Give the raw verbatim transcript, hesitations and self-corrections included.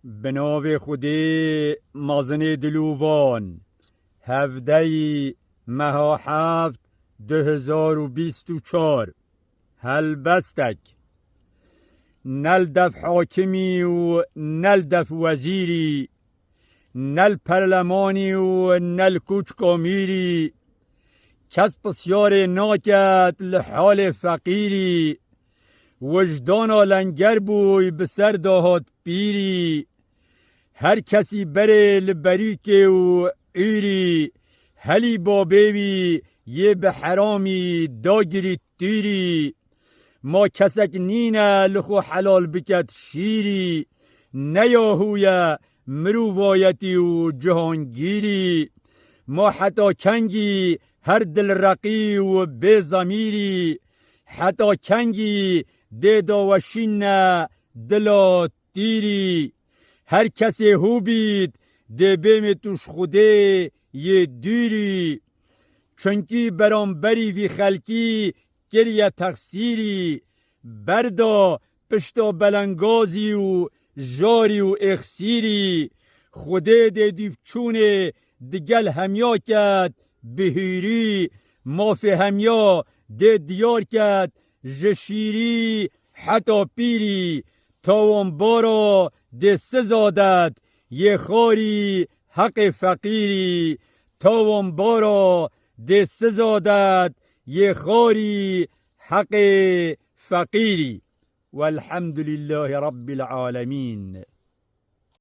Bi navê Xwedê mezinê dilovan. Hevdeyî meha heft du hezar û bîst û çar. Helbestek. Ne li def hakimî û ne li def wezîrî, ne li perlemanî û ne li koçka mîrî, kes pisyarê naket li halê feqîrî. Wijdana lenger bûy bi ser dahat pîrî. Her kesî berê li berîkê û ûrî, helî babê wî yê bi heramî dagirî tîrî. Ma kesek nîne li xwe helal biket şîrî, ne yahû ye mirovayetî û cihangîrî. Ma heta kengî her dilreqî û bêzemîrî, heta kengî dê daweşîne dila tîrî. Her kesê hû bît dê bêmê tu ji Xwedê yê dûrî. Çunkî beramberî vî xelkî kiriye texsîrî. Berda pişta belengazî û jarî û êxsîrî. Xwedê dê dîvçûnê digel hemiya ket bihîrî. Mafê hemiya dê diyar ket ji şîrî heta pîrî. Tawanbara dê siza det yê xarî heqê feqîrî. Tawanbara dê siza det yê xarî heqê feqîrî. Welhamdulîllahî Rabbil alemîn.